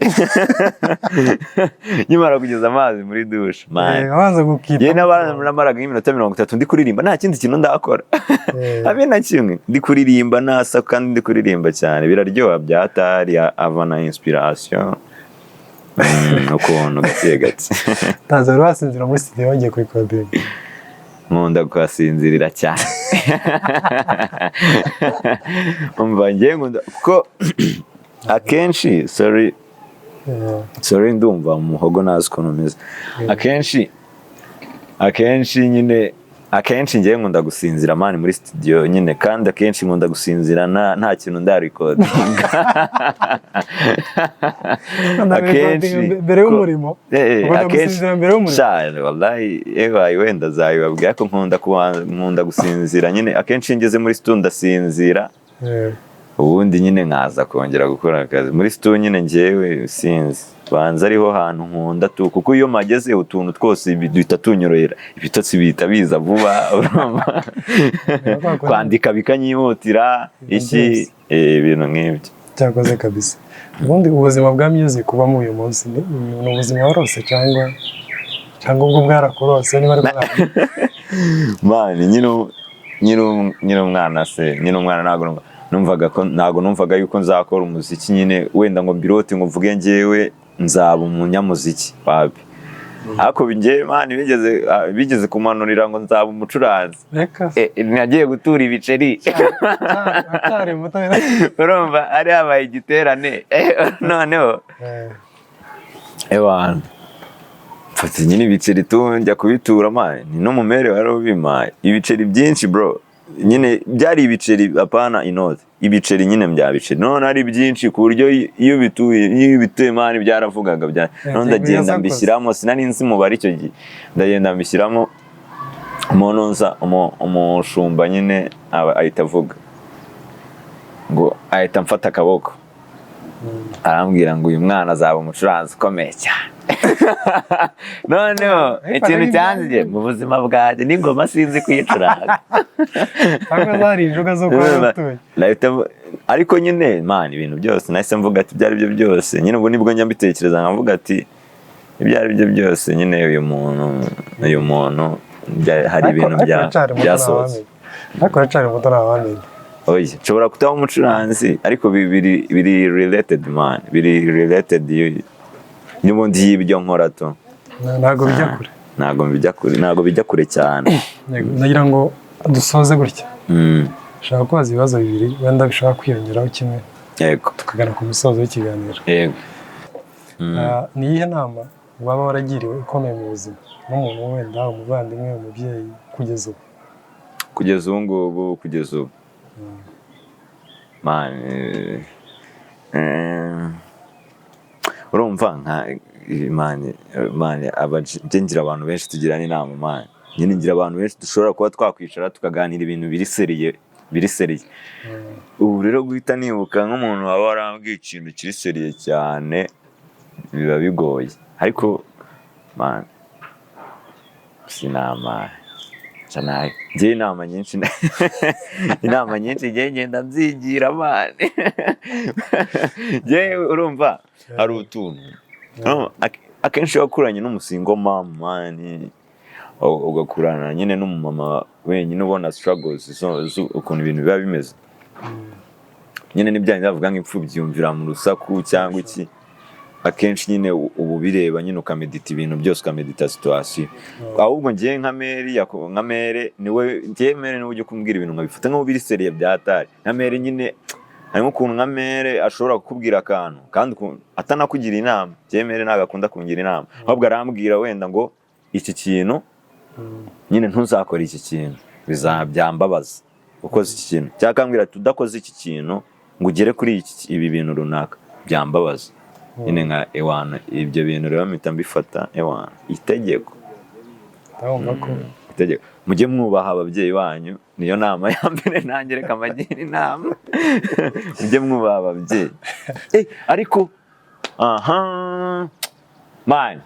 [SPEAKER 1] nkimara kugeza amazi muri douche, man,
[SPEAKER 2] Abanza gukita.
[SPEAKER 1] Njyewe namaraga nk'iminota 30 ndi kuririmba, nta kindi kintu ndakora, habe na kimwe, ndi kuririmba nasa kandi ndi kuririmba cyane, biraryoha byatari, ava na inspiration, ukuntu gake gake.
[SPEAKER 2] Ntazo wari wasinzira muri studio wagiye kurikodinga?
[SPEAKER 1] Nkunda kuhasinzirira cyane. Umva, njyewe nkunda kuko akenshi, sorry, sorry, ndumva mu muhogo nazi ukuntu umeze. Akenshi nyine, akenshi ngewe nkunda gusinzira, man, muri studio nyine, kandi akenshi nkunda gusinzira nta kintu ndarikodinga. Akenshi
[SPEAKER 2] mbere y'umurimo. Ukunda
[SPEAKER 1] akenshi
[SPEAKER 2] gusinzira mbere y'umurimo.
[SPEAKER 1] Sha, wallahi, ebaye wenda azabibabwira ko nkunda gusinzira nyine. Akenshi iyo ngeze muri studio ndasinzira, ubundi nyine nkaza kongera gukora akazi muri studio nyine. Njyewe sinzi, banza ariho hantu nkunda tu, kuko iyo mpageze utuntu twose duhita tunyorohera, ibitotsi bihita biza vuba, urumva? Kwandika bikanyihutira iki,
[SPEAKER 2] Byose.
[SPEAKER 1] Ibintu nk'ibyo.
[SPEAKER 2] Cyakoze kabisa. Ubundi ubuzima bwa music ubamo uyu munsi ni ubuzima warose cyangwa ubwo bwarakurose, niba ariko
[SPEAKER 1] Man, nyine umwana se, nyine umwana ntabwo numvaga ko, ntabwo numvaga yuko nzakora umuziki nyine, wenda ngo mbirote ngo mvuge njyewe nzaba umunyamuziki, wapi. Ariko njyewe, man, bigeze kumanurira ngo nzaba umucuranzi.
[SPEAKER 2] Reka.
[SPEAKER 1] Nagiye gutura ibiceri.
[SPEAKER 2] Atari muto.
[SPEAKER 1] Urumva ari habaye igiterane. Noneho ewana, mfata nyine ibiceri tu, njya kubitura, man, ni n'umumere wari ubimpaye ibiceri byinshi, bro. Nyine byari ibiceri, apana inoti, ibiceri nyine bya biceri. None ari byinshi ku buryo iyo ubituye, man, byaravugaga bya none ndagenda
[SPEAKER 2] birasakuza.
[SPEAKER 1] Mbishyiramo, sinari nzi umubare icyo gihe, ndagenda mbishyiramo, umuntu nza umushumba nyine ahita avuga ngo, ahita amfata akaboko, arambwira ngo uyu mwana azaba umucuranzi ukomeye cyane. Noneho
[SPEAKER 2] Ariko
[SPEAKER 1] ikintu
[SPEAKER 2] ari
[SPEAKER 1] cyanziye mu buzima bwanjye n'ingoma sinzi kuyicuranga.
[SPEAKER 2] Cyangwa zari injuga zo kuba utuye.
[SPEAKER 1] Ariko nyine, man, ibintu byose nahise mvuga ati ibyo ari byo byose nyine, ubu nibwo njya mbitekereza nkavuga ati ibyo ari byo byose nyine uyu muntu hari ibintu byasohotse.
[SPEAKER 2] Ariko uracyari muto, ntawamenya.
[SPEAKER 1] Oya, nshobora kutaba umucuranzi, ariko biri related, man, biri related n'ubundi y'ibyo nkora tu.
[SPEAKER 2] Ntabwo bijya kure.
[SPEAKER 1] Ntabwo bijya kure, ntabwo bijya kure cyane.
[SPEAKER 2] Yego, ndagira ngo dusoze gutya. Nshaka kubaza ibibazo bibiri, wenda bishobora kwiyongeraho kimwe, tukagana ku musozo w'ikiganiro.
[SPEAKER 1] Yego.
[SPEAKER 2] Ni iyihe nama waba waragiriwe ikomeye mu buzima n'umuntu, wenda umuvandimwe, umubyeyi, kugeza ubu?
[SPEAKER 1] Kugeza ubu ngubu, kugeza ubu, man, urumva nka man, njye ngira abantu benshi tugirana inama, man. Nyine ngira abantu benshi dushobora kuba twakwicara tukaganira ibintu biri sérieux, biri sérieux. Ubu rero guhita nibuka nk'umuntu waba warambwiye ikintu kiri sérieux cyane biba bigoye, ariko man, sinama nabi njye inama nyinshi njye ngenda nzigira, man. Njye urumva hari utuntu. Urumva, akenshi iyo wakuranye n'umu single mama, man, ugakurana nyine n'umumama wenyine, ubona struggles ukuntu ibintu biba bimeze nyine, n'ibyanyu bavuga nk'imfubyi yumvira mu rusaku cyangwa iki. Akenshi nyine uba ubireba nyine, ukamedita ibintu byose, ukamedita situation. Ahubwo ngiye nka mère nka mère niwe, ngiye mère niwe ujya kumbwira ibintu nkabifata nk'aho biri sérieux byatari. Nka mère nyine harimo ukuntu nka mère ashobora kukubwira akantu kandi atanakugira inama. Ngiye mère ntabwo akunda kungira inama, ahubwo arambwira wenda ngo iki kintu nyine ntuzakore iki kintu, bizabyambabaza ukoze iki kintu, cyangwa akambwira ati udakoze iki kintu ngo ugere kuri ibi bintu runaka byambabaza nyine. Nka ewana, ibyo bintu rero mpita mbifata ewana itegeko.
[SPEAKER 2] Ndabumva ko
[SPEAKER 1] Itegeko. Mujye mwubaha ababyeyi banyu, niyo nama ya mbere nanjye reka mbagira inama, mujye mwubaha ababyeyi. Ariko aha man,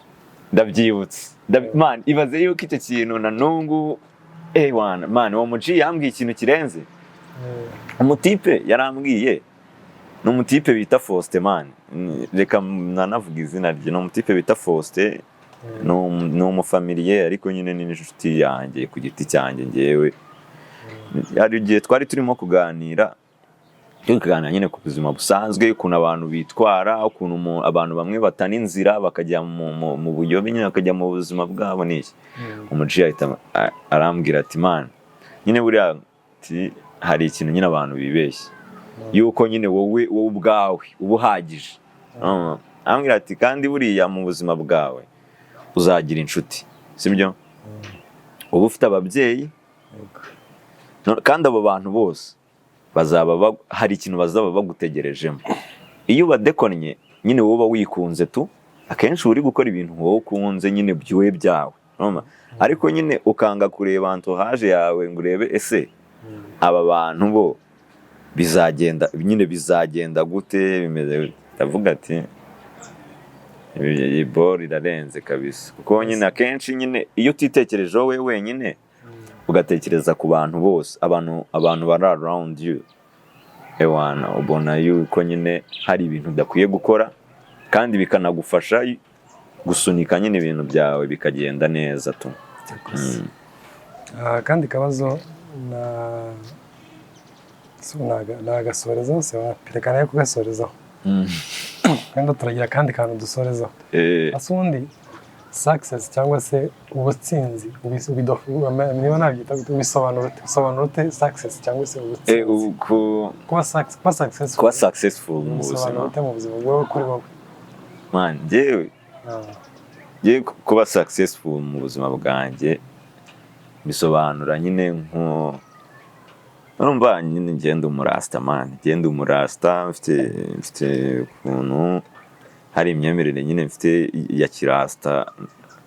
[SPEAKER 1] ndabyibutse. Man, ibaze yuko icyo kintu na n'ubu, wana man, uwo muji yambwiye ikintu kirenze. Umutipe yarambwiye, ni umutipe bita Faustin, man. Reka nanavuga izina rye, ni umutipe bita Faustin, ni umufamiliye, ariko nyine ni n'inshuti yanjye ku giti cyanjye. Ngewe hari igihe twari turimo kuganira, turi kuganira nyine ku buzima busanzwe, ukuntu abantu bitwara, ukuntu abantu bamwe batana inzira bakajya mu buyobe nyine, bakajya mu buzima bwabo n'iki. Umuji ahita arambwira ati: "Man, nyine buriya," ati, "hari ikintu nyine abantu bibeshya yuko nyine wowe ubwawe uba uhagije." Arambwira ati: "Kandi buriya mu buzima bwawe uzagira inshuti, sibyo? Uba ufite ababyeyi. Kandi abo bantu bose bazaba hari ikintu bazaba bagutegerejemo. Iyo ubadekonnye nyine, wowe uba wikunze tu. Akenshi uba uri gukora ibintu wowe ukunze nyine byuwe byawe. Urumva? Ariko nyine ukanga kureba entourage yawe ngo urebe ese aba bantu bo bizagenda nyine bizagenda gute, bimeze gute?" Ndavuga ati: "Iyi boro irarenze kabisa," kuko nyine akenshi nyine iyo utitekerejeho wowe wenyine, ugatekereza ku bantu bose, abantu bari around you, ewana, ubona yuko nyine hari ibintu udakwiye gukora, kandi bikanagufasha gusunika nyine ibintu byawe bikagenda neza tu.
[SPEAKER 2] Akandi kabazo na so nagasorezaho se? Wapi, reka nawe kugasorezaho, kandi turagira akandi kantu dusorezaho. Ese ubundi success cyangwa se ubutsinzi, niba nabyita gute, ubisobanura ute? Usobanura ute success cyangwa se ubutsinzi? Kuba successful.
[SPEAKER 1] Kuba successful mu
[SPEAKER 2] ubisobanura
[SPEAKER 1] buzima.
[SPEAKER 2] ute mu buzima bwawe, kuri wowe?
[SPEAKER 1] Man, njyewe kuba successful mu buzima bwanjye bisobanura nyine nko urumva nyine ngenda umurasta, man, ngenda umurasta, mfite ukuntu hari imyemerere nyine mfite ya kirasta,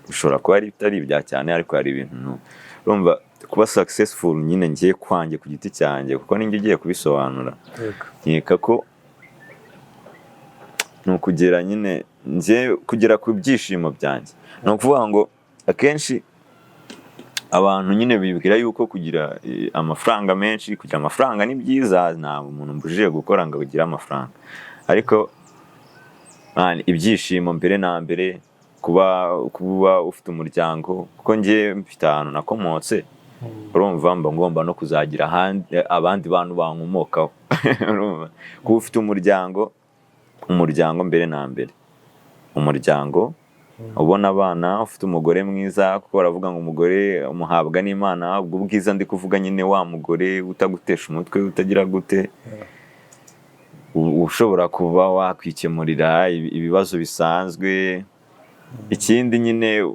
[SPEAKER 1] bishobora kuba ari bitari ibya cyane, ariko hari ibintu urumva kuba successful nyine ngiye kwanjye ku giti cyanjye, kuko ninjye ugiye kubisobanura, nkeka ko ni ukugera nyine njye kugera ku byishimo byanjye. Ni ukuvuga ngo akenshi abantu nyine bibwira yuko kugira amafaranga menshi, kugira amafaranga ni byiza, nta muntu mbujije gukora ngo agire amafaranga, ariko man, ibyishimo mbere na mbere, kuba ufite umuryango, kuko njye mfite ahantu nakomotse, urumva mba ngomba no kuzagira abandi bantu bankomokaho. Urumva kuba ufite umuryango, umuryango mbere na mbere, umuryango, ubona abana, ufite umugore mwiza, kuko baravuga ngo umugore umuhabwa n'Imana. Ubwo bwiza ndi kuvuga nyine, wa mugore utagutesha umutwe, utagira gute, ushobora kuba wakwikemurira ibibazo bisanzwe. Ikindi nyine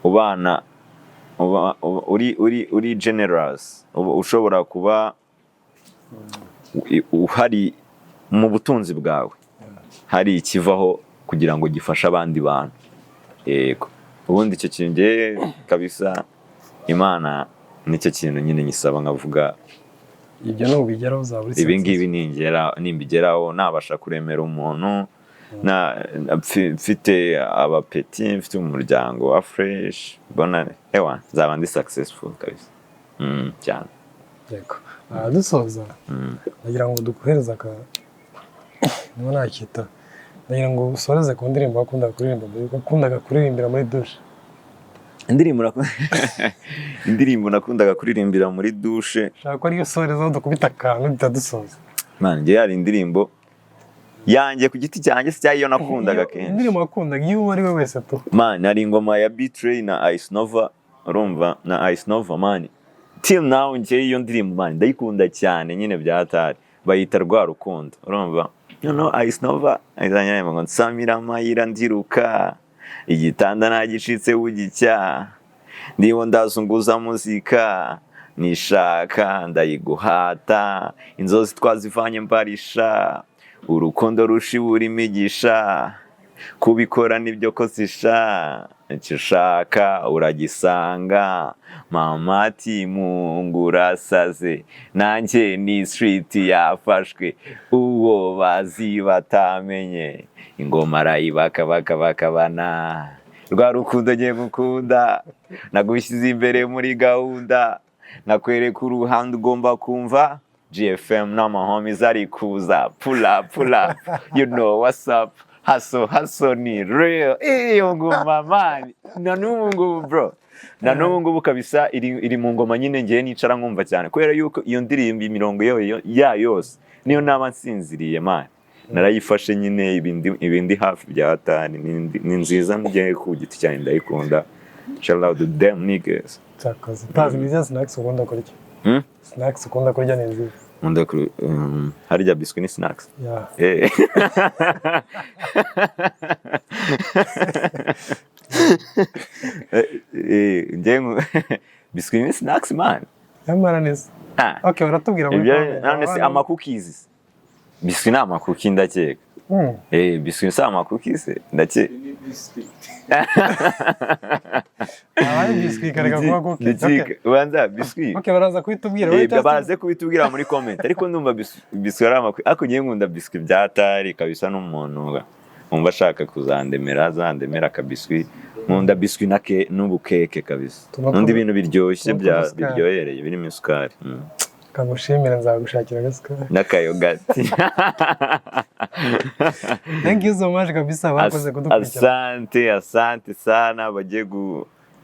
[SPEAKER 1] ubana uri generous, ushobora kuba uhari mu butunzi bwawe, hari ikivaho kugira ngo gifashe abandi bantu. Yego, ubundi icyo kintu njye kabisa Imana nicyo kintu nyine nyisaba, nkavuga:
[SPEAKER 2] Ibyo nubigeraho uzaba uri
[SPEAKER 1] "Ibi ngibi nimbigeraho, nabasha kuremera umuntu, mfite abapeti, mfite umuryango wa fresh, mbona ewa nzaba ndi successful kabisa." Cyane.
[SPEAKER 2] Yego. Dusoza, ndagira ngo dukohereze aka, niba nakita, ndagira ngo usoreze ku ndirimbo wakundaga kuririmbira muri dushe.
[SPEAKER 1] Indirimbo nakundaga kuririmbira muri dushe?
[SPEAKER 2] Shaka ko ariyo usorezaho, dukubita akantu duhita dusoza.
[SPEAKER 1] Man, njye hari indirimbo yanjye ku giti cyanjye, si iyo nakundaga kenshi?
[SPEAKER 2] Indirimbo wakundaga, iyo uwo ari we wese tu.
[SPEAKER 1] Man, hari ingoma ya B-Threy na Ice Nova, urumva, na Ice Nova. Man, till now njye iyo ndirimbo, man, ndayikunda cyane nyine bya hatari. Bayita Rwa Rukundo. Urumva noneho Ice Nova izanye ngo: "Nsamira amayira ndiruka, igitanda nagicitse bugicya, ndiho ndazunguza muzika, nishaka ndayiguhata, inzozi twazivanye mbarisha, urukundo rushibura imigisha." Kubikora nibyo kosisha, icyo ushaka uragisanga. Mama ati: "Mungu, urasaze." Nanjye ni street yafashwe, uwo bazi batamenye ingoma arayibaka bakabakabana. Rwa rukundo ngiye gukunda, nagushyize imbere muri gahunda, nakwereka uruhande ugomba kumva. GFM n'amahomies ari kuza, pull up, pull up, you know what's up. Hustle, hustle ni real. Iyo ngoma, man, na n'ubu ngubu, bro, na n'ubu ngubu kabisa iri mu ngoma nyine ngiye nicara nkumva cyane, kubera yuko iyo ndirimbo imirongo yayo yose, niyo naba nsinziriye, man, narayifashe nyine. Ibindi hafi bya hatari ni nziza, ngiye ku giti cyanjye ndayikunda. Shout out to them niggas.
[SPEAKER 2] Cyakoze utazi, ni izihe snacks ukunda kurya?
[SPEAKER 1] Hmm?
[SPEAKER 2] Snacks ukunda kurya ni izihe?
[SPEAKER 1] Nkunda harya biscuit ni snacks?
[SPEAKER 2] Yeah.
[SPEAKER 1] Eh. Eh, biscuit ni snacks, man.
[SPEAKER 2] Nyamara neza.
[SPEAKER 1] Ah.
[SPEAKER 2] Okay, baratubwira muri
[SPEAKER 1] Ibyo
[SPEAKER 2] comment.
[SPEAKER 1] none se amacookies, biscuit ni amacookie, ndakeka. Eh, biscuit si amacookies se? Ndakeka.
[SPEAKER 2] Abaye biscuit ikareka kuba cookies. Okay.
[SPEAKER 1] Ndakeka ubanza biscuit.
[SPEAKER 2] Okay, baraza kubitubwira.
[SPEAKER 1] Eh,
[SPEAKER 2] Wowe just-
[SPEAKER 1] baze kubitubwira muri comment, ariko ndumva biscuit ari amacookie, ariko ngiye nkunda biscuit bya hatari kabisa. N'umuntu wumva ashaka kuzandemera, azandemera akabiscuit. Nkunda biscuit na ke n'ubukeke kabisa.
[SPEAKER 2] Tuba
[SPEAKER 1] Nkunda ibintu biryoshye
[SPEAKER 2] tuba
[SPEAKER 1] bya
[SPEAKER 2] tw'udusukari.
[SPEAKER 1] Biryohereye birimo isukari.
[SPEAKER 2] Kagushimire, nzagushakira agasukari.
[SPEAKER 1] N'akayogati.
[SPEAKER 2] Thank you so much kabisa, bakoze kudukurikira.
[SPEAKER 1] Asante, asante sana. Bagiye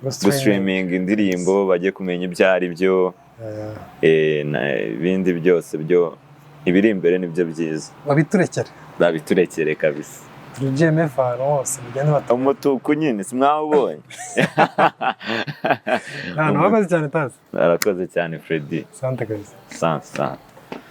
[SPEAKER 1] gustreaming indirimbo, bajye kumenya ibyo ari byo. Ibindi byose byo ibiri imbere nibyo byiza.
[SPEAKER 2] Babiturekere.
[SPEAKER 1] Babiturekere kabisa.
[SPEAKER 2] Turi GMF ahantu hose mugende batu.
[SPEAKER 1] Umutuku nyine simwawubonye.
[SPEAKER 2] Ahantu wakoze cyane, Tazi.
[SPEAKER 1] Arakoze cyane, Freddy.
[SPEAKER 2] Sante kabisa.
[SPEAKER 1] Sante, sante.